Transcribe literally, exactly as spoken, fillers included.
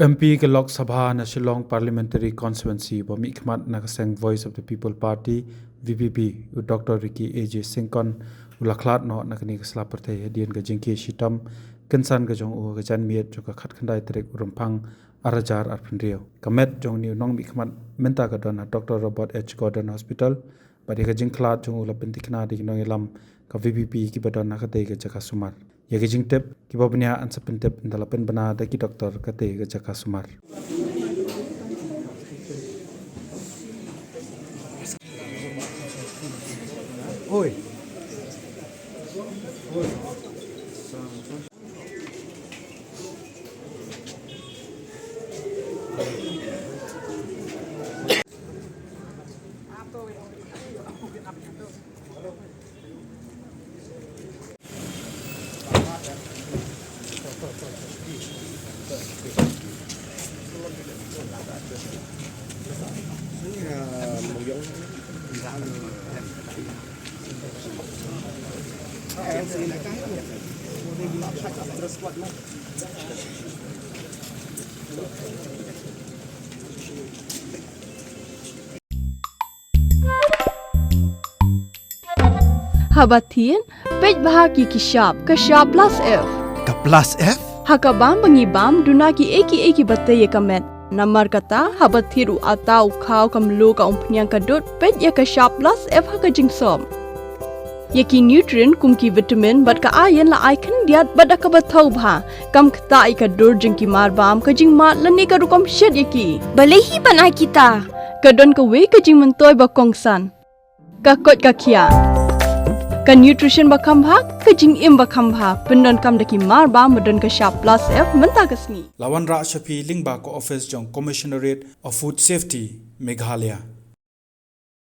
M P ka Lok Sabha na Shillong Parliamentary Constituency ba mihkhmat na ka seng Voice of the People Party, V P P, u Doctor Ricky A J Syngkon, u la khlad noh na kane ka sla pyrthei hadien ka jingkhie shitom kynsan ka jong u ha ka janmiet jong ka khatkhyndai tarik u Rymphang arhajar arphew hynriew. Ka met jong une u nongmihkhmat mynta ka don ha Doctor Robert H Gordon Hospital, bad ïa ka jingkhlad jong u la pynthikna da ki nongïalam ka V P P kiba don ha katei ka jaka sumar. Ïa ka jingtip kiba bniah yn sa pyntip ynda la pynbna da ki doktor katei ka jaka sumar. Haba thied, peit bha ki ki shap, ka shap plus F. Ka plus F? Ha ka bam ba ngi bam, duna ki ei ki ei kiba tei ïa ka met. Namar kata, haba thied u atta, u khaw, ka mluh, ka umphniang, ka dud, peit ïa ka shap plus F ha ka jingsop. Ïa ki nutrient kum ki vitamin bad ka iron la ai khyndiat bad da kaba thaw bha. Kam ktah ïa ka dur jong ki mar bam, ka jingmad lane ka rukom shet ïa ki. Balei hi ban ai kita? Ka don kawei ka jingmyntoi ba kongsan. Ka koit ka khiah. Ka nutrition ba kham bha, ka jingim ba kham bha. Pyndonkam da ki mar bam ba don ka shap plus F mynta ka sngi. La wanrah sha phi lyngba ka office jong Commissionerate of Food Safety, Meghalaya.